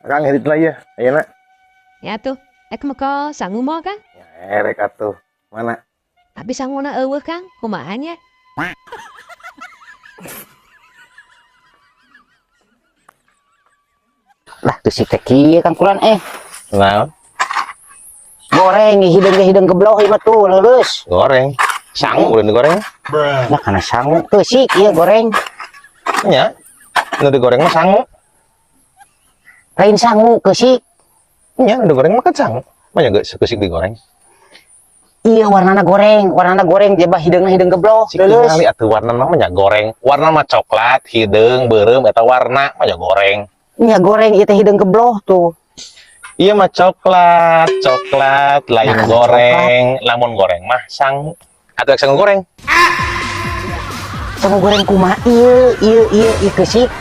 Kang, edit lah ya. Ayeuna. Ya tuh, rek mekal sangu moal, Kang? Ya, erek atuh. Mana? Tapi sanguna euweuh, Kang, kumaha nya? Lah, geus teh kieu, Kang Kulan, eh. Naon? Goreng hideung ge hideung gebloh ieu mah tuh leuleus. Goreng. Sangu udah digoreng. Lah, kana sangu keusik ieu goreng. Nya. Nu digoreng mah sangu. Lain sangu, keusik. Nya, nu digoreng mah kan sangu. Manya geus keusik digoreng. Iya, warnana goreng jebah hideungna hideung gebloh Cik leuleus. tingali atuh warna mah nya goreng. Warna mah coklat, hideung, beureum eta warna mah nya goreng. Nya goreng ieu teh hideung gebloh tuh. Iya mah coklat, coklat, lain Nah, goreng. Lamun goreng mah sangu. Atau sangu goreng. Sangu goreng kumaha ieu ieu ieu ieu keusik.